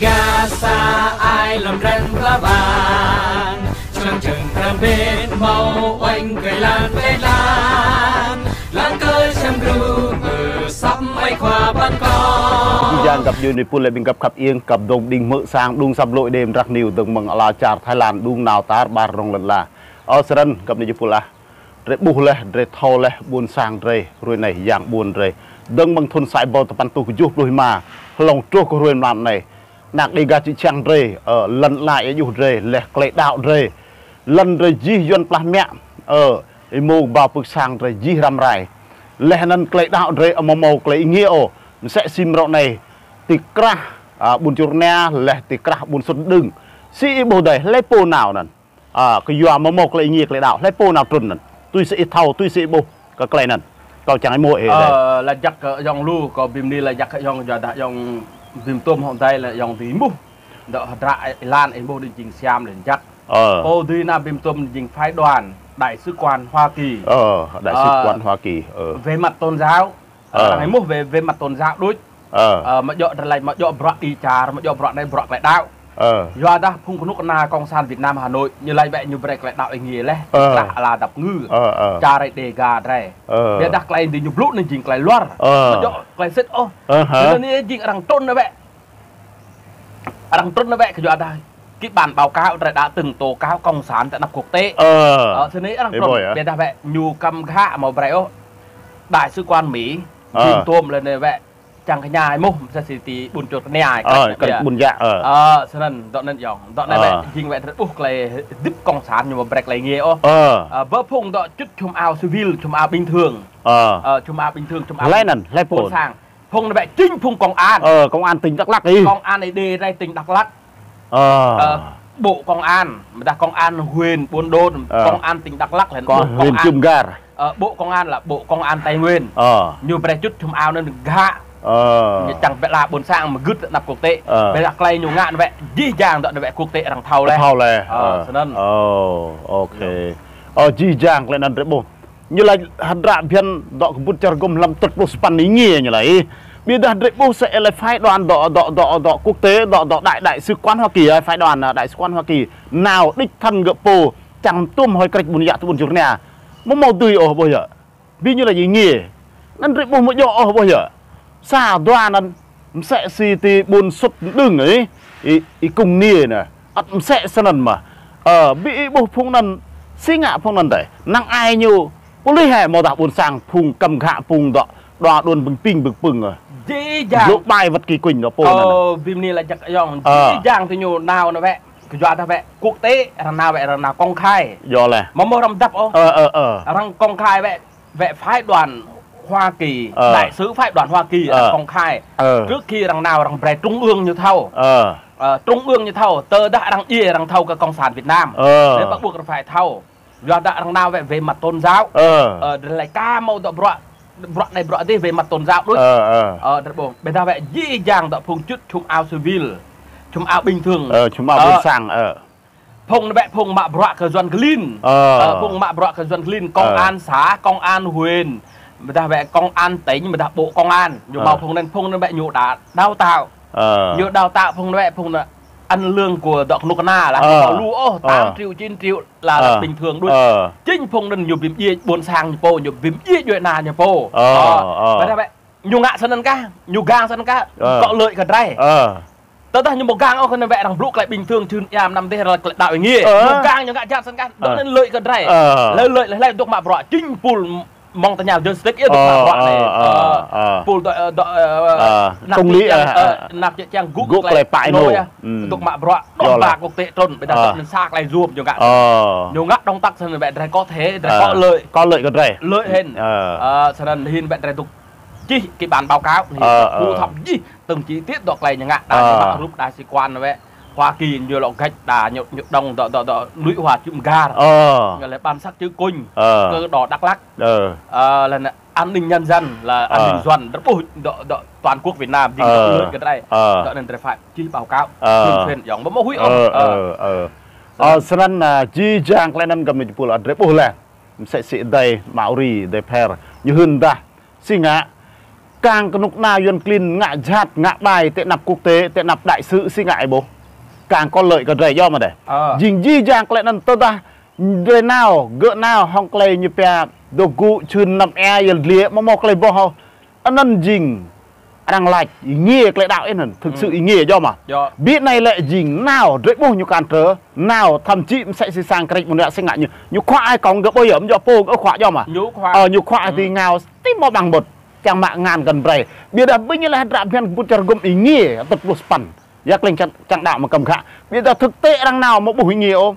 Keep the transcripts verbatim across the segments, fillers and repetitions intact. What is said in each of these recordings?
Gasa ai lăm răng pla bang, člăng čăng kram bên mâo oanh kơ lan kơ lan, lăng kơ čăm gru mơ săp mai khua păn kâo. Jih jang găp djuê nipul leh ƀĭng găp khăp iêng, găp dôk đing mơ̆ sang đung săp lội đêm drăk niu dơ̆ng mơ̆ng ala čar Thái Lan đung nao tar ƀar rŏng lăn ala. Ơ, snăn găp djuê nipul ah. Drei ƀuh leh, drei thâo leh, ƀuôn sang drei, hruê anei, yang ƀuôn drei. Dơ̆ng mơ̆ng thŭn sa êbâo dua păn êtuh kjuh pluh êma, hlŏng truh kơ hruê mlam anei. Anak Đêga čư̆ čhiăng drei, ơ, lăn ala êa juh drei, leh klei đăo drei. Lăn drei jih yuăn plah mă, ơ, êmô bao pưk sang drei jih răm rai. Leh anăn klei đăo drei amâo mâo klei êngiê ôh, msĕ si mrâo anei, ti krah, a, ƀuôn Čư̆ Rnia, leh ti krah ƀuôn Sŭt Mđưng. Si ih ƀuh dih, hlei pô nao anăn. A, kyua amâo mâo klei êngiê klei đăo, hlei pô nao trŭn anăn. Tui si ih thâo, tui si ih ƀuh kơ klei anăn. Kâo čiăng êmuh ih dih. Ơ, lač jăk kơ ayŏng lu, kâo bi mni lač jăk kơ ayŏng, kyuadah ayŏng bi mtuôm hŏng adei leh ayŏng dưi êmuh. Dŏ hdră êlan ih êmuh anăn jing siam leh jăk. Ơ. Pô dưi nao bi mtuôm jing phái đoàn, đại sứ quán Hoa Kỳ. Ơ, đại sứ quán Hoa Kỳ, ơ. Về mặt tôn giáo, Ơ. Arăng êmuh về, về mặt tôn giáo đuč. Ơ. Ơ, amâo djŏ drei lač, amâo djŏ bruă ti čar, amâo djŏ bruă anei bruă klei đăo. Ơ. Kyuadah phung knŭk kna Cộng sản Việt Nam Hà Nội, ñu lač ƀĕ ñu brei klei đăo êngiê leh, Ơ. Klă ala dăp ngư. Ơ, ơ. Čar Đêga drei. Ơ. Ƀiădah klei dih ñu blŭ anăn jing klei luar. Ơ. Amâo djŏ klei sĭt ôh. Ơ hă. Anăn jing arăng trŭn anei ƀĕ. Arăng trŭn anei ƀĕ kyuadah kơ bản báo cáo drei đã từng tố cáo Cộng sản ti anăp quốc tế. Ơ. Ơ, snăn arăng trŭn. Ƀiădah ƀĕ ñu kăm ghă amâo brei ôh. Đại sứ quán Mỹ, Ơ. Jing tuôm leh anei ƀĕ. Čiăng kơ ñu êmuh, msĕ si ti ƀuôn Čư̆ Rnia, Ơ, kơ ƀuôn Jă, ơ. Ơ, snăn, dŏ anăn ayŏng. Dŏ anei ƀĕ, jing ƀĕ drei ƀuh klei hdĭp Cộng sản ñu amâo brei klei êngiê ôh. Ơ. Ơ, bơ phung dŏ čŭt čhum ao civil, čhum ao bình thường. Ơ. Ơ, čhum ao bình thường, čhum ao hlei anăn, hlei pô. Ƀuôn sang. Phung anei ƀĕ jing phung công an. Ơ, công an tỉnh Đắk Lắk ih. Công an êdei drei tỉnh Đắk Lắk. Ơ. Ơ, bộ công an, ƀiădah công an huyện Buôn Đôn, Ơ. Công an tỉnh Đắk Lắk, leh anăn bộ công an huyện Cư M'gar. Ơ, bộ công an là bộ công an Tây Nguyên. Ơ. Ñu brei čŭt čhum ao anăn ghă. Ơ. Ñu čiăng bi ala ƀuôn sang mgưt ti anăp quốc tế. Ơ. Ƀiădah klei ñu ngă anei ƀĕ, jih jang dŏ anei ƀĕ quốc tế arăng thâo leh. Thâo leh. Ơ, snăn. Ơ, ok. Ơ, jih jang klei anăn drei ƀuh. Ñu lač hdră bhiăn dŏ kbŭt čar gŭm hlăm tơt pluh sa păn êngiê ñu lač. Ƀiădah drei ƀuh sĕ leh phái đoàn dŏ, dŏ, dŏ, dŏ quốc tế, dŏ, dŏ đại, đại sứ quán Hoa Kỳ, ơ, phái đoàn, ơ, đại sứ quán Hoa Kỳ. Nao đích thân gơ̆ pô, čiăng tuôm hŏng krĕč ƀuôn Jă ti ƀuôn Čư̆ Rnia. Amâo mâo dưi ôh ƀuh yơh. Bi ñu lač êngiê. Anăn drei ƀuh amâo djŏ ôh ƀuh yơh. Sa dua anăn msĕ si ti ƀuôn Sŭt Mđưng ih, ih, ih kŭng niê anăn. Ăt msĕ snăn mơh. Ơ, bi ih ƀuh phung anăn, si ngă phung anăn dih. Năng ai ñu, pôlis hĕ amâodah ƀuôn sang phung kăm ghă phung dŏ, dua đuôn bưng ping bưng pưng, ơ. Jih jang. Djŏ ƀai wăt ki kuñ dŏ pô anăn. Kâo bi mni lač jăk ayŏng. Ơ. Jih jang ti ñu nao anei ƀĕ. Kyuadah ƀĕ quốc tế, arăng nao ƀĕ, arăng nao công khai. Djŏ leh. Amâo mâo hrăm dăp ôh. Ơ, ơ, ơ. Arăng công khai ƀĕ. Về phái đoàn Hoa Kỳ, Ờ. Đại sứ phái đoàn Hoa Kỳ Ờ. Arăng công khai. Ờ. Trước khi arăng nao arăng brei trung ương ñu thâo. Ờ. Ờ, trung ương ñu thâo, tơdah arăng djiê arăng thâo kơ Cộng sản Việt Nam. Ờ. Leh pă ƀuh arăng phải thâo. Yuadah arăng nao về, về mặt tôn giáo. Ờ. Ờ, drei lač ka mâo dŏ bruă, bruă anei bruă dih về mặt tôn giáo đuč. Ờ, ờ. Ờ, drei ƀuh. Ƀiădah wĕ jih jang dŏ phung čŭt čhum ao civil. Čhum ao bình thường. Ờ, čhum ao ƀuôn sang, ờ. Phung anei wĕ phung mă bruă kơ Yuăn klin. Ờ. Ờ, phung mă bruă kơ Yuăn klin, công Ờ. an xã, công an huyện, ƀiădah wĕ công an tỉnh, ƀiădah bộ công an. Ñu Ờ. mâo phung anăn, phung anăn wĕ ñu đa đào tạo. Ờ. Ñu đào tạo phung anăn wĕ phung anăn ăn lương của dŏ knŭk kna lah, Ờ. ñu mâo lu ôh, Ờ. tám triệu, chín triệu là, là Ờ. bình thường đuč. Ờ. Chính phung anăn ñu bi mdjiê ƀuôn sang ñu pô, ñu bi mdjiê djuê ana ñu pô. Ờ, Ờ. Ờ. Ƀiădah wĕ ñu ngă snăn kah, ñu gang snăn kah, Ờ. có lợi kơ drei. Ờ. Tơdah ñu mâo gang ôh, kơ anăn wĕ arăng blŭ klei bình thường, čhưn êa mnăm dih, klei đăo êngiê. Ờ. Ñu gang, ñu ngă jhat snăn kah, Ờ. dŏ anăn lợi kơ drei. Ờ. Lợi, lợi, lợi, dôk mă bruă, chính pul mŏng tơñal jơstik, ơ, dôk mă bruă anei. Ờ, Ờ. Ờ. Pul dŏ, ơ, dŏ, ơ, Ờ. Công lý, čiăng, ơ, ơ, anak čiăng gŭ gŭ klei klei pă ênô. Ênô ya. Ừ. Dôk mă bruă, Djŏ đŏng leh. Ba quốc tế trŭn, ƀiădah Ờ. dŏ anăn sa klei yuôm ñu ngă. Ờ. Ñu ngă dŏng tăk snăn wĕ drei có thể, drei Ờ. có lợi. Có lợi kơ drei. Lợi hĭn. Ờ. Ờ, snăn hĭn wĕ drei dôk čih kơ bản báo cáo, hĭn Ờ, dôk thu ờ. thập jih. Từng chi tiết dŏ klei ñu ngă đa Ờ. ñu mă rup đại sứ quán wĕ Hoa Kỳ ñu lŏ gạch đa ñu, ñu dŏng dŏ, dŏ, dŏ, nui hua čư̆ mgar. Ờ. Ñu lĕ bản sắc chữ Kinh, Ờ. Cờ đỏ Đắk Lắk. Ờ. Ờ, leh anăn an ninh nhân dân là an ninh Ờ. Yuăn, drei ƀuh dŏ, dŏ toàn quốc Việt Nam, jing Ờ. dŏ lươn kơ drei. Ờ. Dŏ anăn drei phải čih báo cáo Ờ. thường xuyên, ayŏng. Mâo mâo huĭ ôh. Ờ, Ờ. ờ, ờ. Snăn. Ờ, snăn, à, jih jang klei anăn găp djuê nipul drei ƀuh leh. Msĕ si adei Mauri, adei Pher. Ñu hưn dah. Si ngă, Kang knŭk kna yuăn klin ngă jhat, ngă ƀai ti anăp quốc tế, ti anăp đại sứ si ngă ai ƀuh. Kang có lợi kơ drei djŏ mă dê. Jing jih jang klei anăn tơdah drei nao, gơ̆ nao hŏng klei ñu pia dôk gŭ čhưn năm êa yăl dliê, amâo mâo klei boh ôh. Anăn jing arăng lač êngiê klei đăo anăn, thực sự êngiê djŏ mă. Bi anei lĕ jing nao drei ƀuh ñu kăn trơ, nao thậm chí msĕ si sang krĕč mơ̆ng ya si ngă ñu, ñu khua ai kŏng gơ̆ ƀuh yơh, mjŏ pô gơ̆ khua djŏ mă. Ñu khua ti ngao ti mâo ƀăng mŭt, čiăng mă ngăn kăn brei. Ƀiădah ƀing leh hdră bhiăn kbŭt čar gŭm êngiê, atŭt pluh sa păn. Ya klei čiăng, čiăng đăo mă kăm khă. Ƀiădah thực tế arăng nao mâo ƀuh êngiê ôh.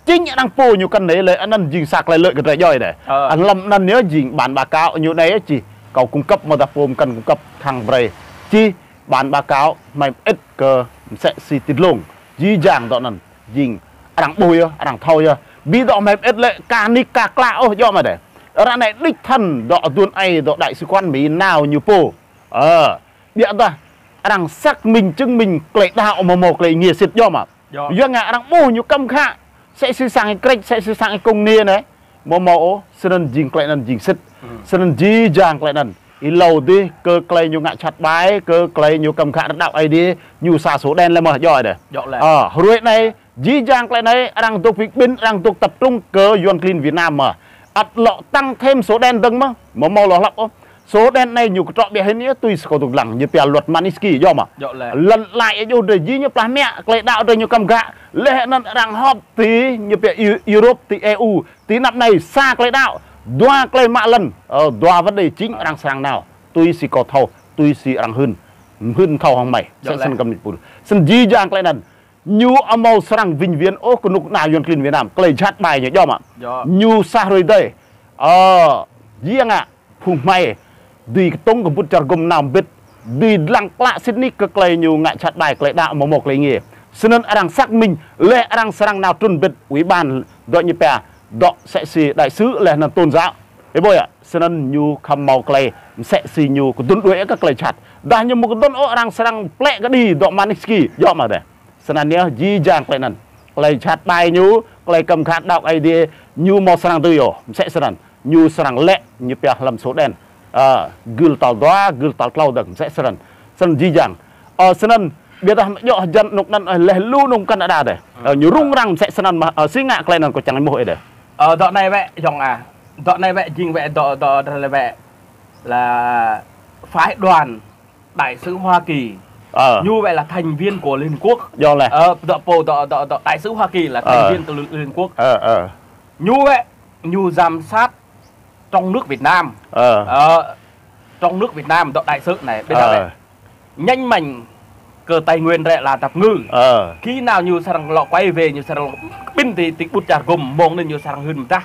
Jing arăng pô ñu kăn anei lĕ anăn jing sa klei lợi kơ drei djŏ dê. Anăn hlăm anăn yơh jing bản báo cáo ñu anei yơh čih. Kâo cung cấp mâo dah pô mkăn cung cấp khăng brei. Čih bản báo cáo hmei mơĭt kơ msĕ si ti dlông. Jih jang dŏ anăn jing arăng ƀuh yơh, arăng thâo yơh. Bi dŏ hmei mơĭt lĕ ka nik ka klă ôh djŏ mă dê. Ară anei đích thân dŏ aduôn aê dŏ đại sứ quán Mỹ nao ñu pô. Ơ, ƀiădah arăng xác minh chứng minh klei đăo amâo mâo klei êngiê sĭt djŏ mă. Yua ngă arăng ƀuh ñu kăm khă, msĕ si sang krĕč, msĕ si sang kông niê anei. Amâo mâo ôh, snăn jing klei anăn jing sĭt. Snăn jih jang klei anăn. Êlâo dih kơ klei ñu ngă jhat ƀai, kơ klei ñu kăm khă đăo Aê Diê, ñu sa số đen leh mơh djŏ dê. Ơ, hruê anei, jih jang klei anei, arăng dôk bi kƀĭn, arăng dôk tập trung kơ yuăn klin Việt Nam mơh. Ăt lŏ tăng thêm số đen dơ̆ng mơh, amâo mâo lŏ hlăp ôh. Số đen anei ñu ktrŏ ƀiă hĭn yơh tui si kâo dôk dlăng, ñu pia luật Magnitsky djŏ mă. Lăn ala êa djuh drei jih ñu plah mă, klei đăo drei ñu kăm khă. Leh anăn arăng họp ti ñu pia Eu-, Europe, ti E U, ti anăp anei sa klei đăo, dua klei mă lăn, ơ, dua vấn đề chính arăng srăng nao. Tui si kâo thâo, tui si arăng hưn, hưn thâo hŏng hmei. Snăn kăm nĭt pul. Snăn jih jang klei anăn. Ñu amâo srăng vĩnh viễn ôh knŭk kna yuăn klin Việt Nam. Klei jhat ƀai ñu djŏ mă. Ñu sa hruê dih. Ơ, jih ngă phung hmei dưi ktŭng kbŭt čar gŭm nao mbĭt. Dưi dlăng klă sĭt nik kơ klei ñu ngă jhat ƀai klei đăo amâo mâo klei êngiê. Snăn arăng xác minh leh arăng srăng nao trŭn mbĭt ủy ban dŏ ñu pia dŏ msĕ si đại sứ leh anăn tôn giáo. Ih ƀuh yơh, snăn ñu khăm mâo klei msĕ si ñu kdŭn đuĕ kơ klei jhat. Dah ñu amâo kdŭn ôh arăng srăng plĕ kđi dŏ Magnitsky djŏ mă dê. Snăn yơh jih jang klei anăn. Klei jhat ƀai ñu, klei kăm khă đăo Aê Diê, ñu amâo srăng dưi ôh, msĕ snăn. Ñu srăng lĕ ñu pia hlăm số đen. Ơ, gưl tal dua, gưl tal tlâo dơ̆ng, msĕ snăn. Snăn jih jang. Ơ, snăn, ƀiădah djŏ hjăn anôk anăn, ơ, leh lu anôk Canada dê. Ơ, ñu rŭng răng msĕ snăn mơh, ơ, si ngă klei anăn kâo čiăng êmuh ih dê. Ơ, dŏ anei wĕ, Yŏng ah. Dŏ anei wĕ, jing wĕ, dŏ, dŏ, dŏ leh wĕ. Là phái đoàn đại sứ Hoa Kỳ. Ơ. Ñu wĕ là thành viên của Liên Hợp Quốc. Dŏ leh. Ơ, dŏ pô, dŏ, dŏ, dŏ đại sứ Hoa Kỳ là thành viên của Liên Hợp Quốc. Ơ, ơ. Ñu wĕ, ñu giám sát trong nước Việt Nam. Ơ. Ơ, trong nước Việt Nam, dŏ đại sứ anei. Bây giờ wĕ, nhấn mạnh kơ Tây Nguyên rĕ là dap ngư. Ơ. Khi nào ñu srăng lŏ quay về, ñu srăng lŏ ƀĭn ti, ti kbŭt čar gŭm, mông anăn ñu srăng hưn mdah.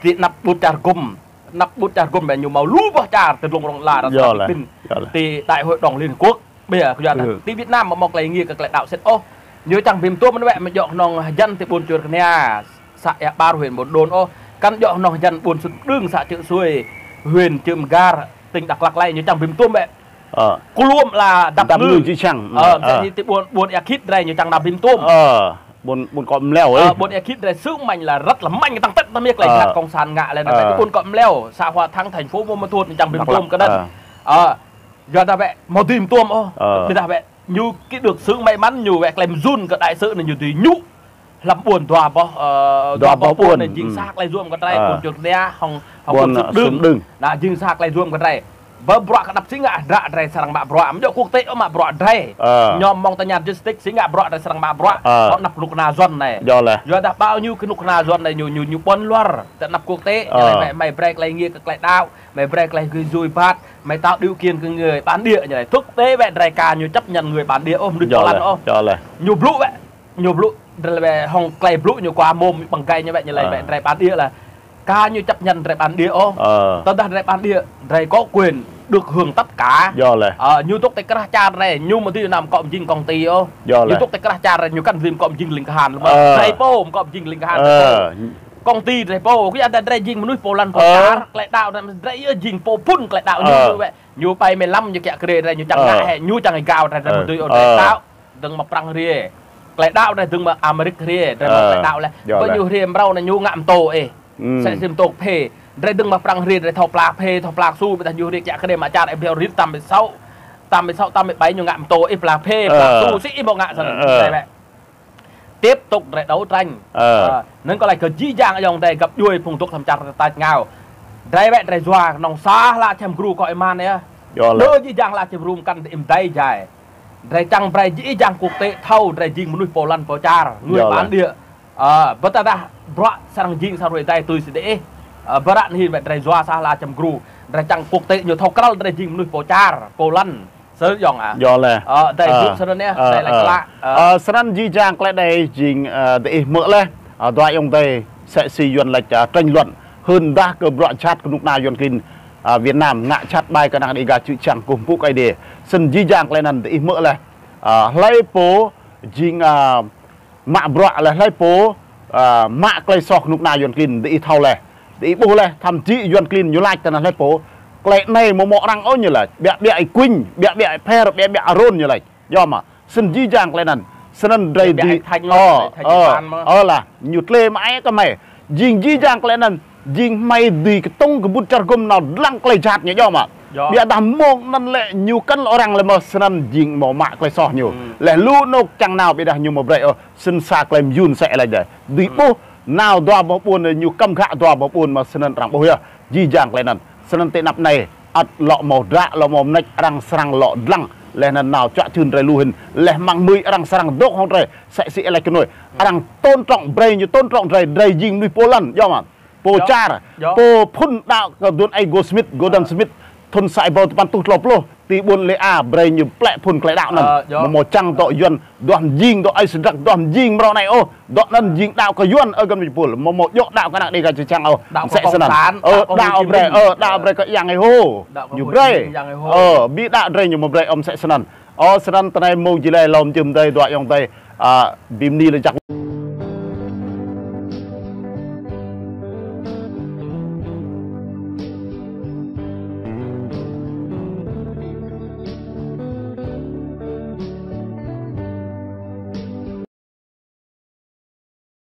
Ti anăp kbŭt čar gŭm, anăp kbŭt čar gŭm ƀiă ñu mâo lu boh čar ti dlông rŏng la arăng srăng ƀĭn. Ti Đại hội đồng Liên Hợp Quốc. Ƀiă, kyuadah ti Việt Nam amâo mâo klei êngiê kơ klei đăo sĭt ôh. Ñu čiăng bi mtuôm mơ̆n wĕ, amâo djŏ knŏng hjăn ti ƀuôn Čuôr Knia, xã Ea Ƀar, huyện Buôn Đôn ôh. Kăn djŏ knŏng hjăn ƀuôn Sŭt Đưng, xã Čư̆ Suê, huyện Čư̆ Mgar, tỉnh Đắk Lắk lei, ñu čiăng bi mtuôm wĕ. Kluôm la dap ngư. Dap ngư čiăng. Ơ, msĕ si ti ƀuôn, ƀuôn Ea Khit drei ñu čiăng nao bi mtuôm. Ơ, ƀuôn, ƀuôn Kŏ Mleo, ơ, ƀuôn Ea Khit drei sưng mĭn là rất là mạnh tăng tết tam yơh klei jhat cộng sản ngă leh anăn. Ơ. Ƀuôn Kŏ Mleo, xã Hòa Thắng, thành phố Buôn Ma Thuột ñu čiăng bi mtuôm kơ anăn. Ơ. Ơ. Yua dah wĕ, amâo dưi mtuôm ôh. Ơ. Ƀiădah wĕ, ñu kĭ được sưng mĭn mơ̆n ñu wĕ klei mjŭn kơ đại sứ anăn ñu dưi ñu. Hlăm ƀuôn dua boh, ơ, dua boh ƀuôn anei jing sa klei yuôm kơ drei, ƀuôn Čuôr Knia, hŏng, hŏng ƀuôn Sŭt Đưng. Anăn jing sa klei yuôm kơ drei. Bơ bruă kơ anăp si ngă hdră drei srăng mă bruă. Amâo djŏ quốc tế ôh mă bruă drei. Ơ. Ñu mơ̆ng tơña justice si ngă bruă drei srăng mă bruă. Ơ. Kơ anăp knŭk kna yuăn anei. Yua dah ƀâo ñu knŭk kna yuăn anei ñu, ñu, ñu ƀuăn luar ti anăp quốc tế. Ơ. Ñu lač hmei, hmei brei klei êngiê kơ klei đăo. Hmei brei klei gui jui bat, hmei tạo điều kiện kơ người bản địa ñu lač. Thực tế wĕ drei ka ñu chấp nhận người bản địa ôh, mnuih pô lăn ôh. Ñu blŭ wĕ, ñu blŭ, drei lĕ wĕ hŏng klei blŭ ñu kua môm ƀăng gai ñu wĕ ñu lač wĕ drei bản địa leh. Ka ñu chấp nhận drei bản địa ôh. Ơ. Tơdah drei bản địa, drei có quyền được hưởng tất cả. Ơ, ñu dôk ti krah čar drei, ñu amâo dưi nao mkŏ mjing công ty ôh. Ñu dôk ti krah čar drei, ñu kăn dưi mkŏ mjing ling kahan. Ơ. Drei pô mkŏ mjing ling kahan drei pô. Công ty drei pô, kyuadah drei jing mnuih pô lăn pô čar, klei đăo drei, drei yơh jing pô phŭn klei đăo ñu wĕ. Ñu ƀai mlam ñu kiă kriê drei, ñu čiăng ngă hĕ, ñu čiăng êgao drei, drei amâo dưi ôh drei đăo. Dơ̆ng mă Prăng hriê. Klei đăo drei dơ̆ng mă Amêrik hriê, drei mâo klei đăo leh. Bơ ñu hriê mrâo anei ñu ngă mtô ih. Msĕ si mtô kphê. Drei dơ̆ng mă prăng hriê, drei thâo pla phê, thâo pla su, ƀiădah ñu hriê kiă kriê mă čar, ih bhiâo rit tam bi sâu, tam bi sâu, tam bi ƀai ñu ngă mtô, ih pla phê, pla su, si ih mâo ngă snăn. Drei wĕ. Tiếp tục drei đấu tranh. Ơ, năng kơ lač kơ jih jang ayŏng adei găp djuê phung dôk hlăm čar tač êngao. Drei wĕ drei yua knŏng sa hla čem gru kơ êman yơh. Dơ jih jang hla čem gru mkăn diih mdei jai. Drei čiăng brei jih jang quốc tế thâo drei jing mnuih pô lăn pô čar, người bản địa. Ơ, ƀiădah bruă srăng jing sa hruê êdei tui si diih. Ơ, bruă anei wĕ drei yua sa hla čem gru. Drei čiăng quốc tế ñu thâo kral drei jing mnuih pô čar, pô lăn. Sơ yŏng a. Yơh leh. Ơ, drei juk snăn yơh, drei lač klă. Ơ, snăn jih jang klei anei jing, ơ, diih hmư̆ leh. Ơ, dua ayŏng adei msĕ si Yuăn lač, ơ, tranh luận. Hưn dah kơ bruă jhat knŭk kna Yuăn klin, ơ, Việt Nam ngă jhat ƀai kơ anak Đêga čư̆ čhiăng kkuh mpŭ kơ Aê Diê. Snăn jih jang klei anăn diih hmư̆ leh. Ơ, hlei pô jing, ơ, mă bruă leh hlei pô, ơ, mă klei soh knŭk kna Yuăn klin diih thâo leh. Diih ƀuh leh, thậm chí Yuăn klin ñu lač tơ anăn hlei pô. Klei anei amâo mâo arăng ôh ñu lač. Ƀiă ƀiă Y Quynh, ƀiă ƀiă Y Pher, ƀiă ƀiă Arôn ñu lač. Yơh mă. Snăn jih jang klei anăn. Snăn drei di. Ơ, ơ lah, ñu tlê mă ai kơ hmei. Jing jih jang klei anăn. Jing hmei dưi ktŭng kbŭt čar gŭm nao dlăng klei jhat ñu yơh mă. Ƀiădah mông anăn lĕ ñu kăn lŏ arăng lĕ mơh snăn jing mâo mă klei soh ñu. Leh lu anôk čiăng nao ƀiădah ñu amâo brei ôh. Snăn sa klei myun msĕ lač dih. Dưi ƀuh nao dua boh ƀuôn ñu kăm ghă dua boh ƀuôn mă snăn arăng ƀuh yơh. Jih jang klei anăn. Snăn ti anăp anei. Ăt lŏ mâo hdră, lŏ mâo mnêč arăng srăng lŏ dlăng. Leh anăn nao čuă čhưn drei lu hĭn. Leh măng mưi arăng srăng dôk hŏng drei. Msĕ si lač kơ nuê. Arăng tôn trọng brei ñu tôn trọng drei, drei jing mnuih pô lăn. Yơh mă. Pô čar, pô phŭn đăo kơ aduôn aê Gordon Smith, Gordon Smith, thŭn sa êbâo dua păn êtuh tlâo pluh, ti ƀuôn Lê A, brei ñu plĕ phŭn klei đăo anăn. Amâo mâo čiăng dŏ Yuăn, duah mjing, dŏ ai sdrăk, duah mjing mrâo anei ôh, dŏ anăn jing đăo kơ Yuăn, ơ găn mjipul, amâo mâo djŏ đăo kơ anak Đêga čư̆ čhiăng ôh, msĕ snăn. Ơ, đăo brei, ơ, đăo brei kơ Yang Êhô, ñu brei. Ơ, bi đăo drei ñu amâo brei ôh msĕ snăn. Ơ, snăn ti anei mông jih leh lŏ mjưh mdei, dua ayŏng adei, ơ, bi mni lač jăk.